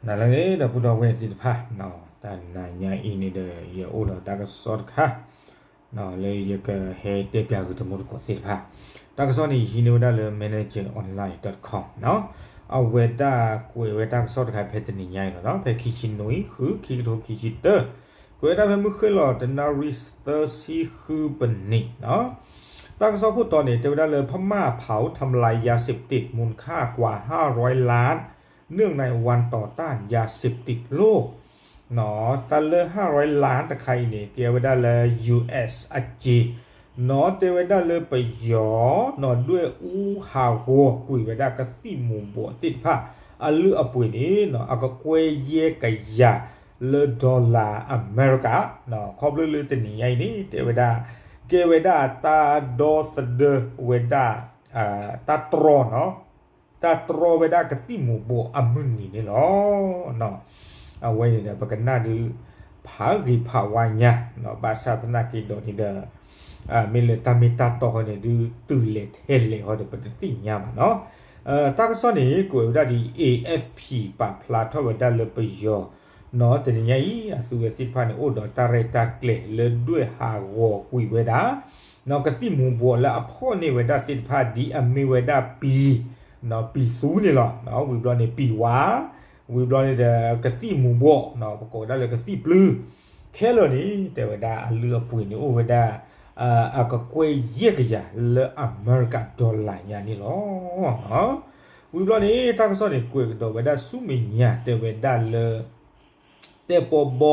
နၤလၢအဂ့ၤ ဒီပုၢ်ဒီဝဲၢ်သ့ၣ်တဖၣ်, တနၤညါအံၤန့ၣ်ဒီး ယအိၣ်ဒီးတၢ်ကစီၣ်တခါ လၢယကဟဲတဲပၠးဂ့ၤတမူတကိးသ့ၣ်တဖၣ်. တၢ်ကစီၣ်န့ၣ် ယဟံးန့ၢ်ဝဲဒၣ်လၢ manager online dot com အဝဲဒၣ်ကွဲးဝဲတၢ်ကစီၣ်တခါဖဲတနံၤညါအံၤလီၤ. ဖဲခံဆံနွံ ဃု ခံကထိခံဆံတၢ ကွဲးဝဲဒၣ်ဖဲမုၢ်ဃ့ၢ်လီၤ တနၣ်ရံၣ်သၢဆံဃုပနံး တၢ်ကစီၣ်ခိၣ်တီန့ၣ် တဲဝဲဒၣ်လၢ พม่าเผาทำลายยาเสพติดมูลค่ากว่าห้าร้อยล้าน เนื่องในวันต่อต้านยาเสพติดโลก တၢ်လၢ ห้าร้อยล้าน တခါအံၤန့ၣ် ကဲဝဲဒၣ်လၢ US အစ့ နီၢ်တဲဝဲဒၣ်လၢပယီၤ နီၢ်ဒွဲၣ်အူဟးဂီၤကွံာ်ဝဲဒၣ်ကသံၣ်မူၤဘှီးသ့ၣ်တဖၣ် အလုၢ်အပှ့ၤန့ၣ် အကကွဲၢ်ယဲၢ်ကယၤလၢ dollar အမဲရကၤ ခီဖျိလၢတနံၤညါအံၤန့ၣ် တဲဝဲဒၣ် ကဲဝဲဒၣ်တၢ်ဒီသဒၢဝဲဒၣ် တၢ်တြီ တၢ်တြီဝဲဒၣ်ကသံၣ်မူၤဘှီးအမုၢ်နံၤန့ၣ်လီၤ. အဝဲန့ၣ်ဒီး ပကနၣ်ဒုး ဖးဂ့ၤဖးဝါညါ ဘၣ်ဆၣ်သနာ်က့ဒီးန့ၣ်ဒီး မ့ၢ်လၢတၢ်မ့ၢ်တၢ်တီဃီန့ၣ်ဒုး တုၤလဲၤထဲလဲၣ်ဃီဒီး ပတသ့ၣ်ညါဘၣ်နီၤ. တၢ်ကစီၣ်န့ၣ် ကွဲးဝဲဒၣ်ဒ် A F P ပာ်ဖျါထီၣ်ဝဲဒၣ်လၢပယီၤ နီၢ်တနံၤညါအံၤ အသုဝဲသ့ၣ်တဖၣ်န့ၣ် အိၣ်ဒီးတၢ်ရဲၣ်တၢ်ကျဲၤလၢဒွဲၣ်ဟးဂီၤကွံာ်ဝဲဒၣ် နီၢ်ကသံၣ်မူၤဘှီးလၢအဖီၣ်န့ၢ်ဝဲဒၣ်သ့ၣ်တဖၣ် ဒ်အမ့ၢ်ဝဲဒၣ်ပံၤ နီၢ်ပံၤသူန့ၣ်လီၤ. ဝံၤဘျီန့ၣ်ပံၤဝါ ဝံၤဘျီန့ၣ်ဒီးကသံၣ်မူၤဘှီး ပကိးဝဲဒၣ်လၢကသံၣ်ပျုၢ် ခဲလၢာ်န့ၣ် တဲဝဲဒၣ်အလုၢ်အပှ့ၤန့ၣ်အိၣ်ဝဲဒၣ် အကကွဲၢ်ယဲၢ်ကယၤလၢအမဲရကၤ dollar ညါန့ၣ်လီၤ. ဝံၤဘျီန့ၣ် တၢ်ကစီၣ်န့ၣ် ကွဲးကဒီးဝဲဒၣ်ဆူမဲာ်ညါ တဲဝဲဒၣ်လၢ တဲပီဘီ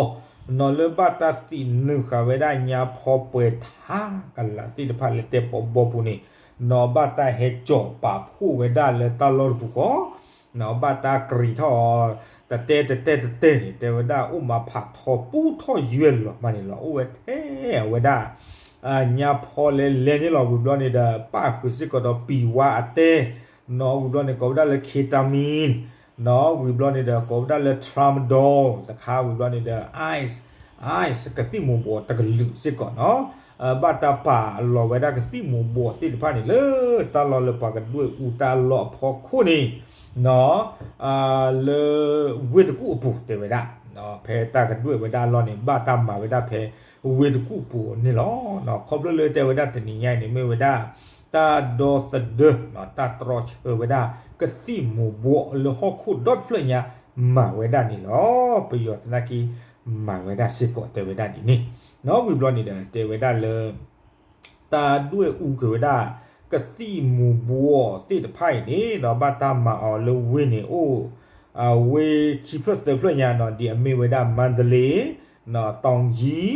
နီၢ်လၢဘၣ်တၢ်သံးနုာ်ဃာ်ဝဲဒၣ်ညါဖီပှဲၤထါကလးသ့ၣ်တဖၣ်လၢတဲပီဘီပူၤန့ၣ် နီၢ်ဘၣ်တၢ်ဟဲကၠီၤပာ်ဖှိၣ်ဝဲဒၣ်လၢတၢ်လီၢ်တပူၤဃီ နီၢ်ဘၣ်တၢ်ကရံးထီၣ်အီၤ တတဲတတဲတတဲန့ၣ် တဲဝဲဒၣ်အိၣ်မးဖးထီပူထီၣ်ယွဲၢ်လီၤမးန့ၣ်လီၤ. အိၣ်ဝဲထဲအဝဲဒၣ် ညါဖီလဲၤလဲၤန့ၣ်လီၤ. ဝံၤဘျီန့ၣ်ဒီး ပၣ်ဃုာ်စ့ၢ်ကီးဒီးပံၤဝါအတဲ နီၢ်ဝံၤဘျီန့ၣ် ကိးဝဲဒၣ်လၢ ketamine နီၢ်ဝံၤဘျီန့ၣ်ဒီး ကိးဝဲဒၣ်လၢ tramadol တခါ ဝံၤဘျီန့ၣ်ဒီး ice ice ကသံၣ်မူၤဘှီးတကလုာ်စ့ၢ်ကီးနီၢ် ဘၣ်တၢ်ပာ်လီၤဝဲဒၣ်ကသံၣ်မူၤဘှီးသ့ၣ်တဖၣ်န့ၣ် လၢတၢ်လီၢ်လၢပှၤကဒွဲၣ်အူတၢ်လီၢ်အဖီခိၣ်န့ၣ် နီၢ် လၢ ဝ့ၢ်တကူၣ်အပူၤတဲဝဲဒၣ် ဖဲတၢ်ကဒွဲၣ်ဝဲဒၣ်အလီၢ်န့ၣ် ဘၣ်တၢ်မၤဝဲဒၣ်ဖဲဝ့ၢ်တကူၣ်အပူၤန့ၣ်လီၤ. ခီဖျိလၢတဲဝဲဒၣ်တနံၤညါအံၤန့ၣ် မ့ၢ်ဝဲဒၣ် တၢ်ဒီသဒၢ တၢ်တြီဆၢဝဲဒၣ် ကသံၣ်မူၤဘှီးလၢဟီၣ်ခိၣ်ဒီတဖျၢၣ်ညါ မၤဝဲဒၣ်န့ၣ်လီၤ. ပယီၤသနာ်က့ မၤဝဲဒၣ်စ့ၢ်ကီးတဲဝဲဒၣ်ဒ်န့ၣ် နီၢ်ဝံၤဘျီန့ၣ်ဒီး တဲဝဲဒၣ်လၢ တၢ်ဒွဲၣ်အူကွံာ်ဝဲဒၣ် ကသံၣ်မူၤဘှီးသ့ၣ်တဖၣ်အံၤန့ၣ် ဒီးဘၣ်တၢ်မၤအီၤလၢဝ့ၢ်န့ၣ်အိၣ် ဝ့ၢ်ခံဖျၢၣ်သၢဖျၢၣ်ညါနီၢ် ဒ်အမ့ၢ်ဝဲဒၣ် မါဒလ့ နီၢ် တီယံ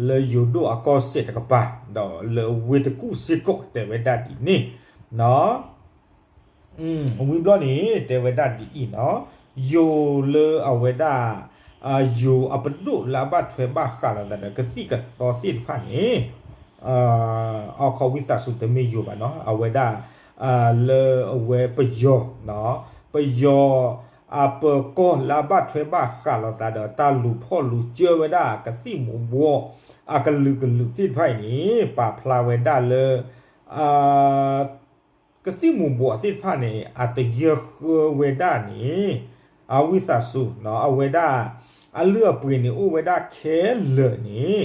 လၢယိၤဒိၣ်အကီၢ်စဲၣ်တကပၤ ဒီးလၢဝ့ၢ်တကူၣ်စ့ၢ်ကီးတဲဝဲဒၣ်ဒ်န့ၣ် နီၢ် ဝံၤဘျီန့ၣ် တဲဝဲဒၣ်ဒ်အံၤနီၢ် ယိၤလၢအဝဲဒၣ် ယိၤအပဒိၣ်လၢအဘၣ်ထွဲဘၣ်ဃးလိာ်သးဒီးကသံၣ်ကသီသ့ၣ်တဖၣ်န့ၣ် အခီဝံသးစူၤတမ့ၢ်ယိၤဘၣ်နီၢ် အဝဲဒၣ် လၢအဝဲပယီၤ ပယီၤ အပၢၤကီၢ်လၢအဘၣ်ထွဲဘၣ်ဃးလိာ်သးဒီးတၢ်လူၤဖီၣ်လူၤစၢၤဝဲဒၣ်ကသံၣ်မူၤဘှီး အကလုာ်ကလုာ်သ့ၣ်တဖၣ်အံၤန့ၣ် ပာ်ဖျါဝဲဒၣ်လၢ ကသံၣ်မူၤဘှီးသ့ၣ်တဖၣ်န့ၣ် အတယၢဃၢဝဲဒၣ်န့ၣ် အဝံသးစူၤ အဝဲဒၣ် အလုၢ်အပှ့ၤန့ၣ် အိၣ်ဝဲဒၣ်ခဲလၢာ်န့ၣ်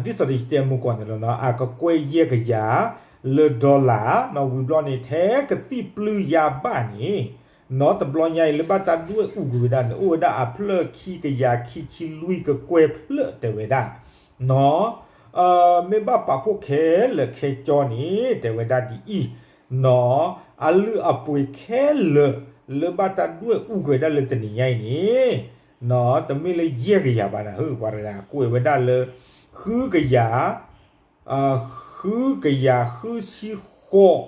ဒ်သိးဒီးယတဲမုၢ်ကီၢ်န့ၣ်လီၤ အကကွဲၢ်ယဲၢ်ကယၤ လၢ dollar နီၢ်ဝံၤဘျီန့ၣ် ထဲကသံၣ်ပျုၢ်ယါဘၣ်န့ၣ် နီၢ်တဘျီညါအံၤလၢဘၣ်တၢ်ဒွဲၣ်အူကွံာ်ဝဲဒၣ်န့ၣ် အိၣ်ဝဲဒၣ်အဖျၢၣ်ခံကယၤခံဆံလွံၢ်ကကွဲၢ်ဖျၢၣ်တဲဝဲဒၣ် နီၢ် မ့ၢ်ဘၣ်ပာ်ဖှိၣ်ခဲလၢာ်ခဲကၠီန့ၣ် တဲဝဲဒၣ်ဒ်အံၤ နီၢ် အလုၢ်အပှ့ၤခဲလၢာ် လၢဘၣ်တၢ်ဒွဲၣ်အူကွံာ်ဝဲဒၣ်လၢတနံၤညါအံၤန့ၣ် နီၢ် တမ့ၢ်လၢယဲၢ်ကယၤဘၣ်နၤဧၢ ပှၤတဂၤကွဲးဝဲဒၣ်လၢ ဃုကယၤ ဃုကယၤဃုဆံဃိး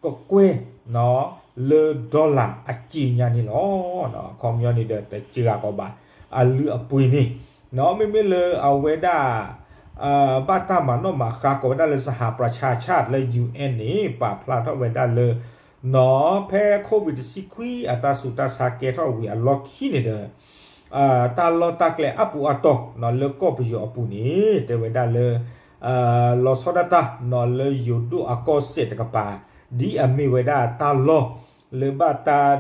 ကကွဲၢ် လၢ dollar အစ့ညါန့ၣ်လီၤ. အခီပညီန့ၣ်ဒီး တစှၤကီးဘၣ် အလုၢ်အပှ့ၤန့ၣ် မ့မ့ၢ်လၢအဝဲဒၣ် ဘၣ်တၢ်မၤနီၣ်မၤဃါကိးဝဲဒၣ်လၢ စဟါပြၤဆၣ်ချၢၣ် လၢ UN န့ၣ် ပာ်ဖျါထီၣ်ဝဲဒၣ်လၢ နီၢ် ဖဲ COVID တဆံခွံ အတၢ်ဆူးတၢ်ဆါကဲထီၣ်ဝံၤအလီၢ်ခံန့ၣ်ဒီး တၢ်လီၢ်တၢ်ကျဲအါပူၤအါတီၤ နီၢ်လၢကီၢ်ပယီၤအပူၤန့ၣ် တဲဝဲဒၣ်လၢ လီၤဆီဒၣ်တၢ် နီၢ်လၢယိၤဒိၣ်အကီၢ်စဲၣ်တကပၤ ဒ်အမ့ၢ်ဝဲဒၣ်တၢ်လီၢ် လၢဘၣ်တၢ်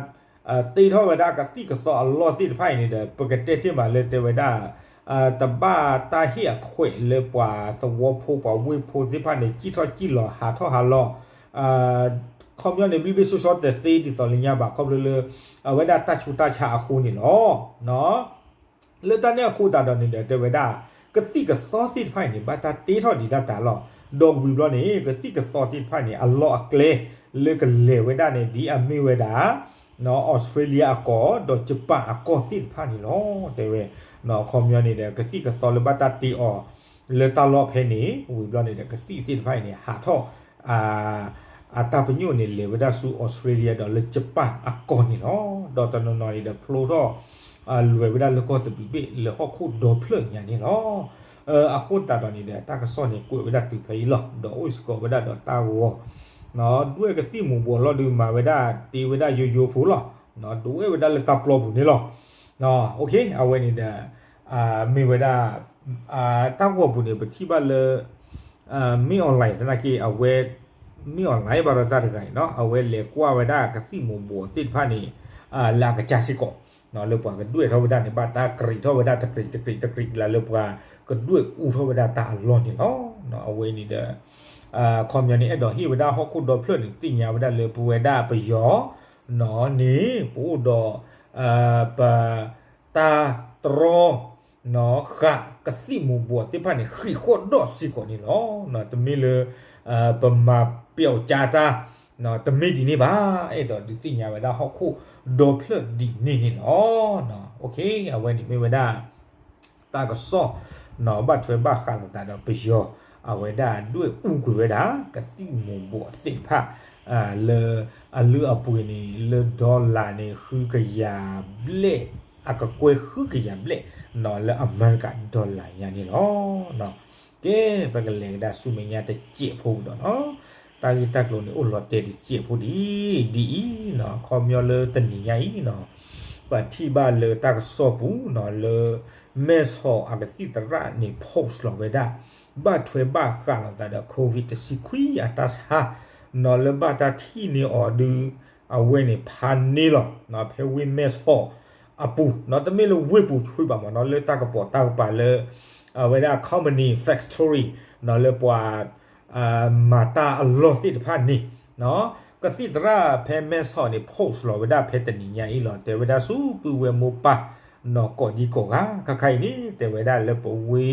တ့ထီၣ်ဝဲဒၣ်ကသံၣ်ကသီအလီၢ်သ့ၣ်တဖၣ်အံၤန့ၣ်ဒီး ပကတဲတ့ၢ်မးလၢတဲဝဲဒၣ် တဘၣ်တၢ်ဟ့ၣ်အခွဲးလၢပှၤသဝီဖိပှၤဝ့ၢ်ဖိသ့ၣ်တဖၣ်န့ၣ် စံၣ်ထီၣ်စံၣ်လီၤဟးထီၣ်ဟးလီၤ ခီပညီန့ၣ် ဘျ့ဘျ့ဆှီဆှီတသ့ဒ်သိးလၢညါဘၣ် ခီဖျိလၢ အဝဲဒၣ်တၢ်ဆူးတၢ်ဆါအဃိန့ၣ်လီၤ. လၢတၢ်န့ၣ်အဃိသတးဒီးန့ၣ်ဒီး တဲဝဲဒၣ် ကသံၣ်ကသီသ့ၣ်တဖၣ်အံၤန့ၣ် ဘၣ်တၢ်တ့ထီၣ်ဒံးဒၣ်တၢ်လီၤ. ဒီးဝံၤဘျီန့ၣ် ကသံၣ်ကသီသ့ၣ်တဖၣ်န့ၣ် အလီၢ်အကျဲ လၢကလဲၤဝဲဒၣ်န့ၣ် ဒ်အမ့ၢ်ဝဲဒၣ် အီစထြ့လယါအကီၢ် ဒီးယပၣ်အကီၢ်သ့ၣ်တဖၣ်န့ၣ်လီၤ. တဲဝဲ အခီပညီန့ၣ်ဒီး ကသံၣ်ကသီလၢဘၣ်တၢ်တ့အီၤ လၢတၢ်လီၢ်ဖဲန့ၣ် ဝံၤဘျီန့ၣ်ဒီး ကသံၣ်သ့ၣ်တဖၣ်အံၤန့ၣ် ဟးထီၣ် အတၢ်ပညိၣ်န့ၣ် လဲၤဝဲဒၣ်ဆူအီစထြ့လယါဒီးလၢယပၣ်အကီၢ်န့ၣ်လီၤ. ဒီးတနီၤနီၤန့ၣ်ဒီး ဖျိထီၣ် လွဲၤဝဲဒၣ်လၢကီၢ်တဘ့ၣ်ဘ့ၣ်လၢဟီၣ်ခိၣ်ဒီဖျၢၣ်ညါန့ၣ်လီၤ. အဃိသတးဒီးန့ၣ်ဒီး တၢ်ကစီၣ်န့ၣ် ကွဲးဝဲဒၣ်တုၤဖဲအံၤလီၤ. ဒီးအိၣ်စ့ၢ်ကီးဝဲဒၣ်ဒီးတၢ်ဂီၤ ဒွဲၣ်ကသံၣ်မူၤဘှီးလီၢ်ဒုးမၤဝဲဒၣ် တ့ဝဲဒၣ်ယိယိဖိလီၤ. ဒွဲၣ်ဝဲဒၣ်လၢတၢ်ပျီပူၤန့ၣ်လီၤ. အဝဲန့ၣ်ဒီး မ့ၢ်ဝဲဒၣ် တၢ်ဂီၤပူၤန့ၣ် ပထံၣ်ဘၣ်လၢ မ့ၢ် online သနာ်က့ အဝဲ မ့ၢ် online ဘၣ်ဒီးတၢ်တဂၤအံၤနီၤ အဝဲလဲၤကွၢ်ဝဲဒၣ်ကသံၣ်မူၤဘှီးသ့ၣ်တဖၣ်န့ၣ် လၢအကစၢ်စ့ၢ်ကီး လၢပှၤကဒွဲၣ်ထီၣ်ဝဲဒၣ်န့ၣ် ဘၣ်တၢ်ကရံးထီၣ်ဝဲဒၣ်တကြိမ်တကြိမ်တကြိမ်လၢပှၤကဒွဲၣ်အူထီၣ်ဝဲဒၣ်တၢ်အလီၢ်န့ၣ်လီၤ. အဝဲန့ၣ်ဒီး ခီပညီန့ၣ် အဲၣ်ဒိးဟ့ၣ်ဝဲဒၣ်ဟီၣ်ခိၣ်ဒီဖျၢၣ်န့ၣ် သ့ၣ်ညါဝဲဒၣ်လၢပဝဲဒၣ်ပယီၤ နီၤန့ၣ် ပအိၣ်ဒီး ပ တၢ်တြီ ဃာ်ကသံၣ်မူၤဘှီးသ့ၣ်တဖၣ်န့ၣ် ဃံးဃီၣ်ဒီးစ့ၢ်ကီးန့ၣ်လီၤ. တမ့ၢ်လၢ ပမၤပျီကၠါတၢ် တမ့ၢ်ဒ်န့ၣ်ဘၣ်. အဲၣ်ဒိးဒုးသ့ၣ်ညါဝဲဒၣ်ဟီၣ်ခိၣ်ဒီဖျၢၣ်ဒ်န့ၣ်န့ၣ်လီၤ. အဝဲန့ၣ်မ့ၢ်ဝဲဒၣ် တၢ်ကစီၣ် ဘၣ်ထွဲဘၣ်ဃးလိာ်သးဒီးပယီၤ အဝဲဒၣ်ဒွဲၣ်အူကွံာ်ဝဲဒၣ် ကသံၣ်မူၤဘှီးသ့ၣ်တဖၣ် လၢအလုၢ်အပှ့ၤန့ၣ် လၢ dollar န့ၣ် ဃုကယၤဘျဲၣ် အကကွဲၢ်ဃုကယၤဘျဲၣ် လၢအမဲရကၤ dollar ညါန့ၣ်လီၤ. ကဲ ပကလဲၤကဒါဆူမဲာ်ညါတစဲးဖိဒီးနီၤ တၢ်ဂ့ၢ်တၢ်ကျိၤန့ၣ် အိၣ်လီၤတဲာ်တစဲးဖိဒ်အံၤနီၤ အခီပညီလၢတနံၤညါအံၤနီၤ ပထံၣ်ဘၣ်လၢတၢ်ကစီၣ်ပူၤနီၤ လၢ မဲၢ်ဆီးအကသံၣ်သရၣ်န့ၣ် post လီၤဝဲဒၣ် ဘၣ်ထွဲဘၣ်ဃးလိာ်သးဒီး COVID တဆံခွံအတၢ်ဆါ နီၤလၢဘၣ်တၢ်ထံၣ်န့ၢ်အီၤဒုး အဝဲန့ၣ်ဖးန့ၢ်လီၤ ဖဲဝ့ၢ်မဲၢ်ဆီးအပူၤ နီၤတမ့ၢ်လၢဝ့ၢ်ပူၤဆှံဘၣ်မးနီၤ လၢတၢ်ကပိာ်တၢ်ကပၤလၢ အဝဲဒၣ် company factory နီၤလၢပှၤ မၤတၢ်အလီၢ်သ့ၣ်တဖၣ်န့ၣ် ကသံၣ်သရၣ်ဖဲမဲၢ်ဆီးန့ၣ် post လီၤဝဲဒၣ်ဖဲတနံၤညါအံၤလီၤ တဲဝဲဒၣ်ဆူပုၢ်ဝဲၢ်မိၢ်ပၢ် နီၤကိးဒံကိးဂၤ ခါခါအံၤန့ၣ် တဲဝဲဒၣ်လၢပဝဲ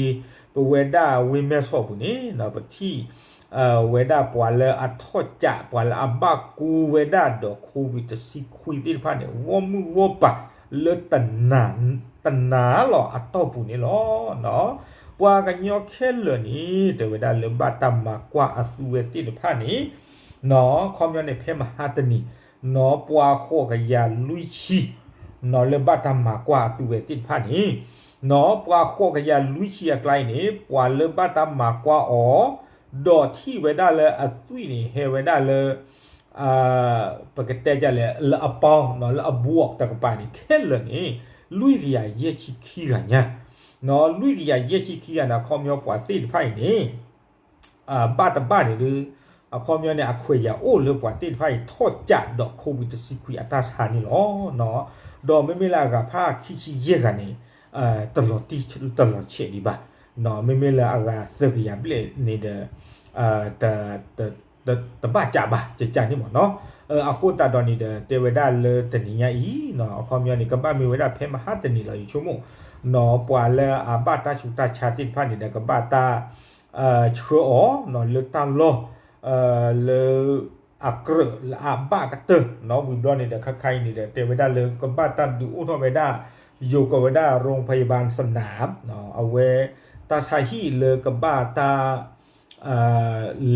ပဝဲဒၣ်ဝ့ၢ်မဲၢ်ဆီးပူၤန့ၣ် ပထံၣ် ဝဲဒၣ်ပှၤလၢအထီၣ်ကး ပှၤလၢအဘၣ်ကူဝဲဒၣ်ဒီး COVID တဆံခွံသ့ၣ်တဖၣ်န့ၣ် ဂီၢ်မုၢ်ဂီၢ်ပၤလၢ တနၤလီၤအတီၢ်ပူၤန့ၣ်လီၤ. ပှၤကညီခဲလၢာ်န့ၣ် တဲဝဲဒၣ်လၢဘၣ်တၢ်မၤကွၢ်အသုဝဲသ့ၣ်တဖၣ်န့ၣ် နီၤ ခီပညီန့ၣ် ဖဲမဟါတနံၤ နီၤ ပှၤဃိးကယၤလွံၢ်ဆံ နီၤလၢဘၣ်တၢ်မၤကွၢ်အသုဝဲသ့ၣ်တဖၣ်န့ၣ် နီၤ ပှၤဃိးကယၤလွံၢ်ဆံအကျါအံၤန့ၣ် ပှၤလၢဘၣ်တၢ်မၤကွၢ်အီၤ ဒီးထံၣ်ဝဲဒၣ်လၢအသွံၣ်န့ၣ် ဟဲဝဲဒၣ်လၢ ပကတဲဒ်လဲၣ် လၢအပီ နီၤ လၢအဘှီးတကပၤန့ၣ် ခဲလၢာ်န့ၣ် လွံၢ်ကယၤယဲၢ်ဆံခံဂၤညါ နီၤ လွံၢ်ကယၤယဲၢ်ဆံခံဂၤန့ၣ် အခီပညီပှၤသ့ၣ်တဖၣ်အံၤန့ၣ် ဘၣ်တဘၣ်န့ၣ်ဒုး အခီပညီန့ၣ် အခွဲးယာ်အိၣ်လၢပှၤသ့ၣ်တဖၣ်အံၤ ထီၣ်ကးဒီး COVID တဆံခွံအတၢ်ဆါန့ၣ်လီၤ. ဒီးမ့မ့ၢ်လၢအဂၤဖးခံဆံယဲၢ်ဂၤန့ၣ် တလီၤတံၢ် တလီၤဆဲးဒံးဘၣ်. မ့မ့ၢ်လၢအဂၤသၢကယၤဘျဲၣ်န့ၣ်ဒီး တဘၣ်ကးဘၣ် ကကးန့ၣ်မ့ၢ်နီၤ. အဃိသတးဒီးန့ၣ်ဒီး တဲဝဲဒၣ်လၢတနံၤညါအံၤ အခီပညီန့ၣ် ကဘၣ်မ့ၢ်ဝဲဒၣ်ဖဲမဟါတနံၤလီၤ ယဆိကမိၣ် နီၤ ပှၤလၢအဘၣ်တၢ်ဆူးတၢ်ဆါသ့ၣ်တဖၣ်န့ၣ်ဒီး ကဘၣ်တၢ် ဆှၢအီၤ နီၤ လၢတၢ်လီၢ် လၢ အကြၢးလၢအဘၣ်ကတၢၢ် နီၤ ဝံၤဘျီန့ၣ်ဒီး ခါခါအံၤန့ၣ်ဒီး တဲဝဲဒၣ်လၢကဘၣ်တၢ်ဒုးအိၣ်ထီၣ်ဝဲဒၣ် ယိၤကီးဝဲဒၣ် ရိၣ်ဖယၤဘၣ်စနၣ် အဝဲ တၢ်ဆါဟံၣ်လၢကဘၣ်တၢ်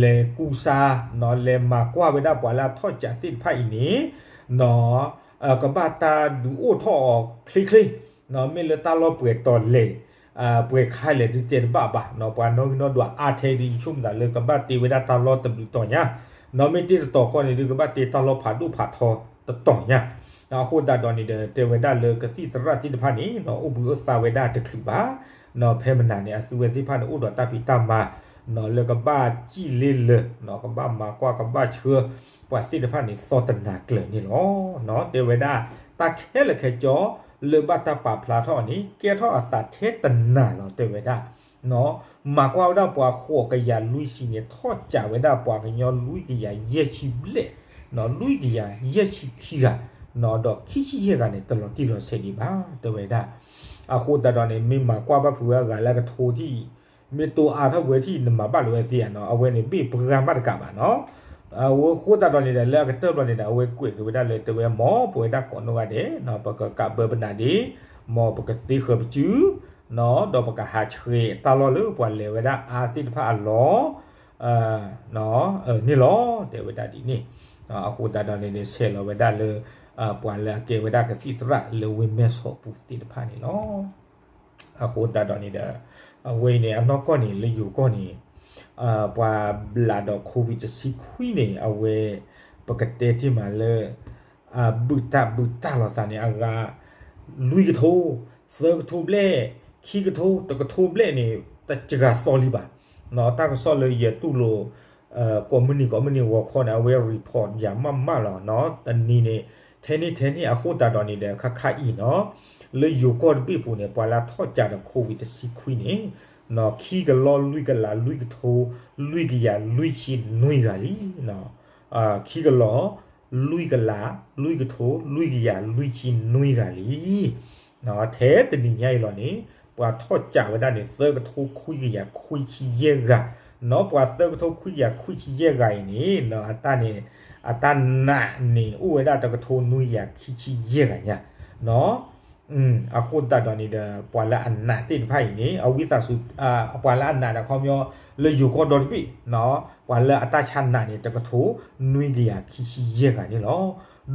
လဲၤကူစါ နီၤ လဲၤမၤကွၢ်ဝဲဒၣ်ပှၤလၢအထီၣ်ကးသ့ၣ်တဖၣ်အံၤန့ၣ် နီၤ ကဘၣ်တၢ်ဒုးအိၣ်ထီၣ်အီၤချ့ချ့ နီၤ မ့ၢ်လၢတၢ်လီၢ်ပှဲၤတီၤလဲၣ် ပှဲၤခါလဲၣ်ဒုးတဲတဘၣ်ဘၣ် နီၤ ပှၤနီၣ်ဂံၢ်နီၣ်ဒွးအါထဲဒုး ယဆိကမိၣ်သးလၢ ကဘၣ်တ့ဝဲဒၣ်တၢ်လီၢ်တဘျုးတီၤညါ နီၤ မ့ၢ်တ့တတီၤဃီန့ၣ်ဒုး ကဘၣ်တ့တၢ်လီၢ်ဖးဒိၣ်ဖးထီတတီၤညါ အဃိသတးဒီးန့ၣ်ဒီး တဲဝဲဒၣ်လၢကသံၣ်သရၣ်သ့ၣ်တဖၣ်န့ၣ် နီၤ အိၣ်ဘှံးအိၣ်သါဝဲဒၣ်တချုးဘၣ် နီၤ ဖဲမနၤန့ၣ် အသုဝဲသ့ၣ်တဖၣ်န့ၣ် အိၣ်ဒီးတၢ်ဖံးတၢ်မၤ နီၤ လၢကဘၣ်စံၣ်လ့လၢာ် နီၤ ကဘၣ်မၤကွၢ်ကဘၣ်ဆှၢ ပှၤသ့ၣ်တဖၣ်န့ၣ် သီတနၤကျၢၤန့ၣ်လီၤ. နီၤ တဲဝဲဒၣ် တၢ်ခဲလၢာ်ခဲဆ့ လၢဘၣ်တၢ်ပာ်ဖျါထီၣ်န့ၣ် ကဲထီၣ်အသးထဲတနၤလီၤ တဲဝဲဒၣ်. မၤကွၢ်ဝဲဒၣ်ပှၤဃိးကယၤလွံၢ်ဆံန့ၣ် ထီၣ်ကးဝဲဒၣ်ပှၤကညီလွံၢ်ကယၤယဲၢ်ဆံဘျဲၣ်, လွံၢ်ကယၤယဲၢ်ဆံခံဂၤ, ဒီးခံဆံယဲၢ်ဂၤန့ၣ် တလီၤတံၢ်လီၤဆဲးဒံးဘၣ် တဲဝဲဒၣ်. အဃိသတးဒီးန့ၣ် မ့ၢ်မၤကွၢ်ဘၣ်ဖုးဝဲအဂၤလၢအကထိထံၣ် မ့ၢ်တိၤအါထီၣ်ပှဲၤထံၣ် နမၤဘၣ်လၢၤဝဲသ့ဧါနီၤ, အဝဲန့ၣ်ဘ့ၣ်ပှၢ်မးတကးဘၣ်နီၤ. အဃိသတးဒီးန့ၣ်ဒီး လၢအကတၢၢ်ဘျီန့ၣ်ဒီး အဝဲကွဲးက့ၤဝဲဒၣ်လၢ တဲဝဲ မ်ပဝဲဒၣ်ကိးနီၢ်ဂၤဒဲး ပကကးဘၢပနၤဒံး, မ်ပကသ့ဃၢၤပစု, ဒီးပကဟးဆှဲးတၢ်လီၢ်လၢပှၤလဲၤဝဲဒၣ်အါသ့ၣ်တဖၣ်အလီၢ် န့ၣ်လီၤ တဲဝဲဒၣ်ဒ်န့ၣ်. အဃိသတးဒီးန့ၣ်ဒီး ဆဲးလီၤဝဲဒၣ်လၢ ပှၤလၢအကဲဝဲဒၣ်ကသံၣ်သရၣ်လၢဝ့ၢ်မဲၢ်ဆီးပူၤသ့ၣ်တဖၣ်န့ၣ်လီၤ. အဃိသတးဒီးန့ၣ်ဒီး အဝဲအံၤန့ၣ် အနီၢ်ကီၢ်န့ၣ် လၢယိၤကီၢ်န့ၣ် ပှၤဘျးဒီး COVID တဆံခွံန့ၣ် အဝဲ ပကတဲတ့ၢ်မးလၢ ဘုၣ်တၢ်ဘုၣ်တၢ်လိာ်သးန့ၣ် အဂၤ လွံၢ်ကထိ, သၢကထိဘျဲၣ်, ခံကထိ, တကထိဘျဲၣ်န့ၣ် တစှၤသီလံဘၣ်. တၢ်ကစီၣ်လၢယတူၢ်လိာ် ကိးမုၢ်နံၤကိးမုၢ်နံၤဂီၤခီန့ၣ် အဝဲ report ယၤမးမးလီၤ. တနံၤန့ၣ် ထဲန့ၣ်ထဲန့ၣ် အဃိသတးဒီးန့ၣ်ဒီး ခါခါအံၤနီၤ လၢယိၤကီၢ်တဘ့ၣ်ပူၤန့ၣ် ပှၤလၢအထီၣ်ကးဒီး COVID တဆံခွံန့ၣ် ခံကလီၢ်လွံၢ်ကလးလွံၢ်ကထိ လွံၢ်ကယၤလွံၢ်ဆံနွံဂၤလံ. ခံကလီၢ် လွံၢ်ကလး လွံၢ်ကထိ လွံၢ်ကယၤလွံၢ်ဆံနွံဂၤလံ. ထဲတနံၤညါအံၤလီၤန့ၣ် ပှၤထီၣ်ကးဝဲဒၣ်န့ၣ် သၢကထိခွံကယၤခွံဆံယဲၢ်ဂၤ, နီၤပှၤသၢကထိခွံကယၤခွံဆံယဲၢ်ဂၤအံၤန့ၣ် အတၢ်န့ၣ် အတၢ်နာ်န့ၣ် အိၣ်ဝဲဒၣ်တကထိနွံကယၤခံဆံယဲၢ်ဂၤညါ အဃိသတးဒီးန့ၣ်ဒီး ပှၤလၢအနာ်သ့ၣ်တဖၣ်အံၤန့ၣ် အဝံသးစူၤ ပှၤလၢအနာ်ဒီးခီပညီ လၢယိၤကီၢ်ဒီတဘ့ၣ် ပှၤလၢအတၢ်ဆါနာ်န့ၣ် တကထိနွံကယၤခံဆံယဲၢ်ဂၤန့ၣ်လီၤ.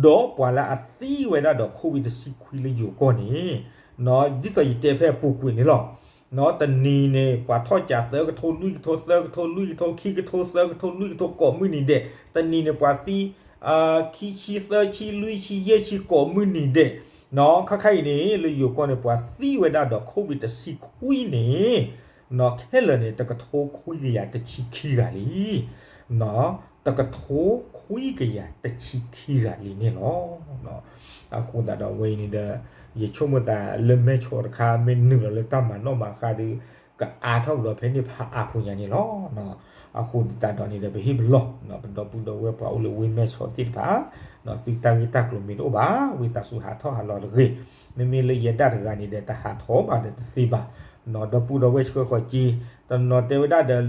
ဒီးပှၤလၢအသံဝဲဒၣ်ဒီး COVID တဆံခွံလၢယိၤကီၢ်န့ၣ် ဒ်သိးယတဲဖဲအပူၤကွံာ်န့ၣ်လီၤ. တနံၤန့ၣ် ပှၤထီၣ်ကးသၢကထိ လွံၢ်ကထိ သၢကထိ လွံၢ်ကထိ ခံကထိ သၢကထိ လွံၢ်ကထိ ကိးမုၢ်နံၤဒဲး တနံၤန့ၣ် ပှၤသံ ခံဆံ သၢဆံ လွံၢ်ဆံ ယဲၢ်ဆံ ကိးမုၢ်နံၤဒဲး ခါခါအံၤန့ၣ် လၢယိၤကီၢ်န့ၣ် ပှၤသံဝဲဒၣ်ဒီး COVID တဆံခွံန့ၣ် ခဲလၢာ်န့ၣ် တကထိခွံကယၤတဆံခံဂၤလံ. တကထိခွံကယၤတဆံခံဂၤလံန့ၣ်လီၤ. အဃိသတးဒီးအဝဲအံၤန့ၣ်ဒီး ယဆိကမိၣ်သးလၢမဲၢ်ဆီးတခါ မ့ၢ်နုာ်လီၤလၢတၢ်မၤနီၣ်မၤဃါဒီး ကအါထီၣ်ကဒီးဖဲန့ၣ်ဖးအါဖိညါန့ၣ်လီၤ. အဃိသတးဒီးန့ၣ်ဒီး ပဟ့ၣ်ပလီၢ် ပဒီပုၢ်ဒီဝဲၢ်ပှၤအိၣ်လၢဝ့ၢ်မဲၢ်ဆီးသ့ၣ်တဖၣ် သုတၢ်ဂ့ၢ်တၢ်ကျိၤမ့ၢ်တအိၣ်ဘၣ် ဝံသးစူၤဟးထီၣ်ဟးလီၤတဂ့ၤ. မ့မ့ၢ်လၢယဲဒၣ်တဂၤန့ၣ်ဒီး တဟးထီၣ်ဘၣ်ဒီးတသ့ဘၣ်. ဒီပုၢ်ဒီဝဲၢ်ဆှၢဃီၤက့ၤ တနီၤတဲဝဲဒၣ်ဒီး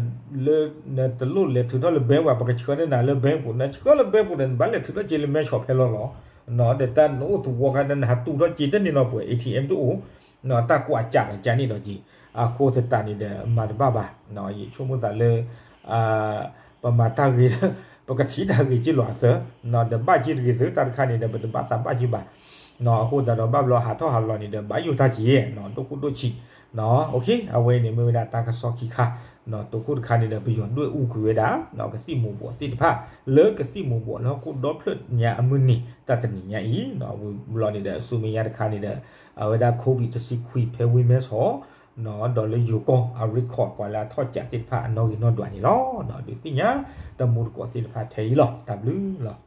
လၢနတလိၣ်လဲၤထုးထီၣ်လၢ bank ဘၣ် ပကဆှၢန့ၢ်နၤလၢ bank ပူၤ နဆှၢလၢ bank ပူၤဒီး နဘၣ်လဲၤထုးထီၣ်က့ၤလၢမဲၢ်ဆီးဖဲလီၤလီၤ. ဒီးတၢ်နအိၣ်သဝီခါဒီး နဟးတူၢ်ထီၣ်က့ၤတန့ၢ်နီၤပှဲၤ A T M တအိၣ် တၢ်ကွၢ်ကးဒီးကးန့ၣ်ဒီးက့ၤ အဃိသတးန့ၣ်ဒီး မၤတဘၣ်ဘၣ်. ယဆိကမိၣ်သးလၢ ပမၤတၢ်ဂ့ၤ ပကထံၣ်တၢ်ဂ့ၤက့လီၤအသၢ ဒီးဘၣ်က့တဂ့ၤသၢ တၢ်တခါန့ၣ်ဒီး ပတဘၣ်သးဘၣ်က့ဘၣ်. အဃိသတးဒီး ဘၣ်ဘျီဟးထီၣ်ဟးလီၤန့ၣ်ဒီး ဘၣ်ယိၣ်တၢ်က့ ဒိၣ်ခိၣ်ဒိၣ်ဆံး အဝဲန့ၣ်မ့ၢ်ဝဲဒၣ်တၢ်ကစီၣ်ခံခါ တိခိၣ်တခါန့ၣ်ဒီး ပယီၤဒွဲၣ်အူကွံာ်ဝဲဒၣ် ကသံၣ်မူၤဘှီးသ့ၣ်တဖၣ် လၢကသံၣ်မူၤဘှီးလၢဟီၣ်ခိၣ်ဒီဖျၢၣ်ညါအမုၢ်နံၤ တၢ်တနံၤညါအံၤ ဝံၤဘျီန့ၣ်ဒီး ဆူမဲာ်ညါတခါန့ၣ်ဒီး အဝဲဒၣ် COVID တဆံခွံ ဖဲဝ့ၢ်မဲၢ်ဆီး ဒီးလၢယိၤကီၢ်အ record ပှၤလၢအထီၣ်ကးသ့ၣ်တဖၣ်အနီၣ်ဂံၢ်နီၣ်ဒွးန့ၣ်လီၤ. ဒုးသ့ၣ်ညါ တမူတကိးသ့ၣ်တဖၣ်ထဲအံၤလီၤ. တၢ်ဘျုးလီၤ.